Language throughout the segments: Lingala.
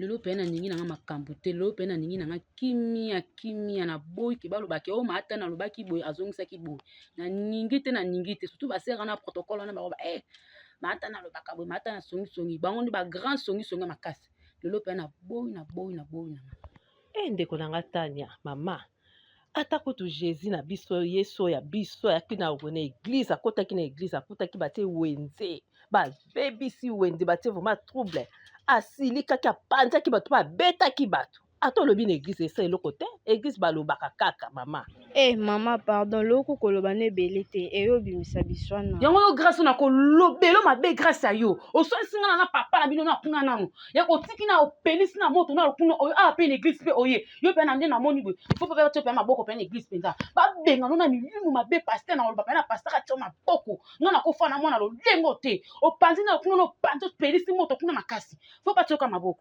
Lelo mpe nalingi na nga makambo te, lelo mpe nalingi na nga kimia kimia, naboyi ke baloba ke o maata nalobaki boye azongisaki boye, nalingi te nalingi te, surtout ba sœur wana protocole wana baloba eh maata nalobaka boye, maata na songisongi, bango nde ba grand songisongi ya makasi. Lelo mpe naboyi naboyi naboyi na nga. Eh ndeko na nga Tania, mama ata kutu Jesus na biso Yesu oyo ya biso ayaki na na eglise akotaki na eglise akutaki batie wenze babebisi wenze batie vraiment trouble asilikaki apanzaki bato mpe abetaki bato ata olobi na eglise esa eloko te eglise balobaka kaka mama Eh mama pardon loko koloba na ebele te eyo bimisa biswana. Yango yo Grace na kolobelo mabe Grace ya yo oswanisi nga na papa na bino na kuna nanu ya kotiki na opelisi na moto na kuna oyo awa pe na eglise pe oye yo pe na nde namoni boye faut pe batia pe maboko pe na eglise penza babenga no na milimo mabe pasteur na koloba pe na pasteur atia maboko nga nakofa na mwana lolengo te opanzi na kuna no panzi opelisi moto kuna makasi faut batioka maboko.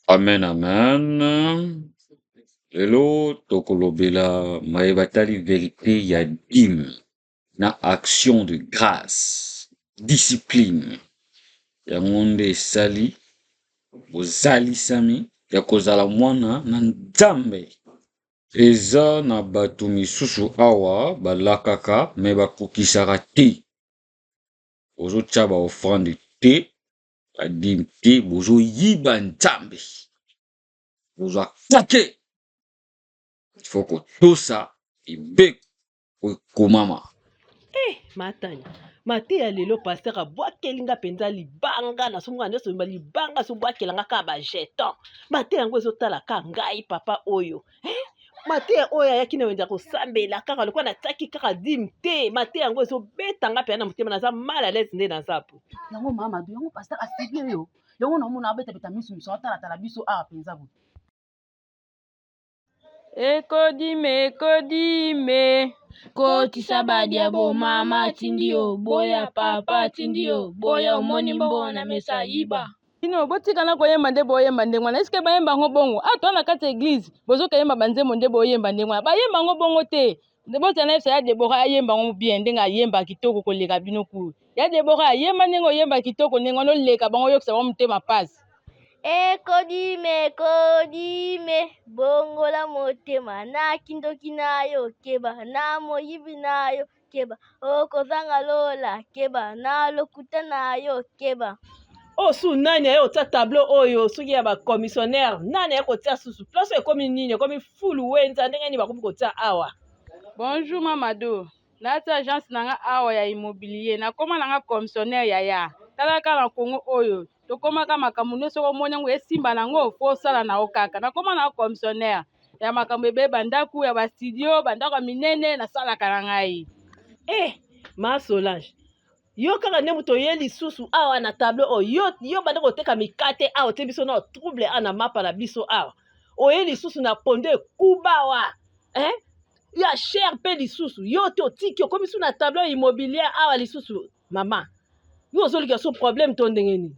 Amen amen lelo tokolobela maye batali verite ya dime na action de grace discipline yango nde esali bozalisami ya kozala mwana na Nzambe. Eza na bato misusu awa balakaka mais bakokisaka te, bozotia ba offrande te ba dime te bozoyiba nzambe bozwa kake il faut kotosa mibeko oyo ekomama. Eh, matani mateya lelo pasteur abwakeli nga mpenza libanga nasomoka nyonso libanga azobwakela nga kaka bajeton mateya yango ezotala ka ngai papa oyo eh? mateya oyo ayaki na wenze ya kosambela kaka lokola natiaki kaka dime te mateya yango ezobeta nga mpenza na motema naza mal à l'aise nde naza po yango mama do yango pasteur asible yo yango naomona abetabeta miso miso atalatala biso awa mpenza boye. Ekodime ekodime kotisa badiabo mama atindi yo boya papa atindi yo boya omoni mbongo na mesa yiba. Bino botika na koyemba nde boyemba ndenge wana eske bayemba yango bongo awa toza na kati ya eglise bozoka yemba banzembo nde boyemba ndenge wana bayemba yango bongo te bozala na yebisa ya Deborah ayemba yango bien ndenge ayemba kitoko koleka bino kuyu ya Deborah ayemba ndenge oyemba kitoko ndenge wana oleka bango oyokisa bango motema pasi. Ekodime ekodime bongola motema na kindoki na yo keba na moyibi na yo keba okozanga lola keba na lokuta na yo keba. Oyo su nani aye kotia tableau oyo soki ya ba commissionnaire nani aye kotia susu place oyo ekomi nini ekomi fulu wenza ndenge nini bakomi kotia awa. Bonjour Mamadou, nati agence na nga awa ya immobilier nakoma na nga commissionnaire yaya tala kaka na Congo oyo tokomaka makambo nionso soki omoni yango esimba na yango faut osala na yo kaka nakoma na yo commissionnaire ya makambo ebele ba ndaku ya ba studio ba ndaku ya minene nasalaka na ngai. Eh ma Solange yo kaka nde moto oye lisusu awa na tableau oyo yo, yo banda koteka mikate awa otie biso na trouble awa na mapa na biso awa oye lisusu na pondo ekuba awa eh? ya cher mpe lisusu yo te otiki okomi su na tableau immobilier awa lisusu mama yo ozoluka so problème to ndenge nini?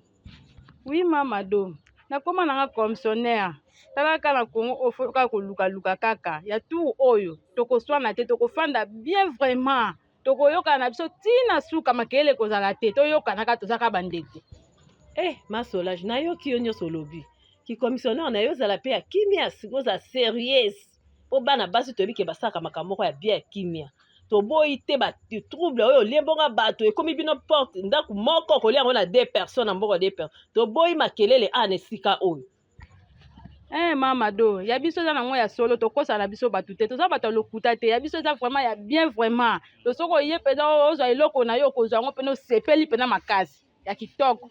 Oui mama do nakoma nanga commissionnaire tala kaka na Congo oyo faut kaka kolukaluka kaka ya tour oyo tokoswana te tokofanda bien vraiment tokoyokana na biso ti na suka makelele ekozala te toyokana kaka toza kaka bandeko. Eh ma Solange nayoki yo nyonso olobi ki commissionnaire na yo ozala pe ya kimia sikoyo ozala serieuse po bana basi toyebi ke basalaka makambo moko ya bien ya kimia toboyi te ba trouble oyo olie mbongo ya bato ekomi bino porte ndako moko kolia yango na deux personnes na mbongo ya deux personnes toboyi makelele awa na esika oyo. Eh mama do ya biso eza nango ya solo tokosana na biso bato te toza bato ya lokuta te ya biso eza vraiment ya bien vraiment to soki oye mpenza ozwa eloko na yo okozwa yango mpena osepeli mpena makasi ya kitoko.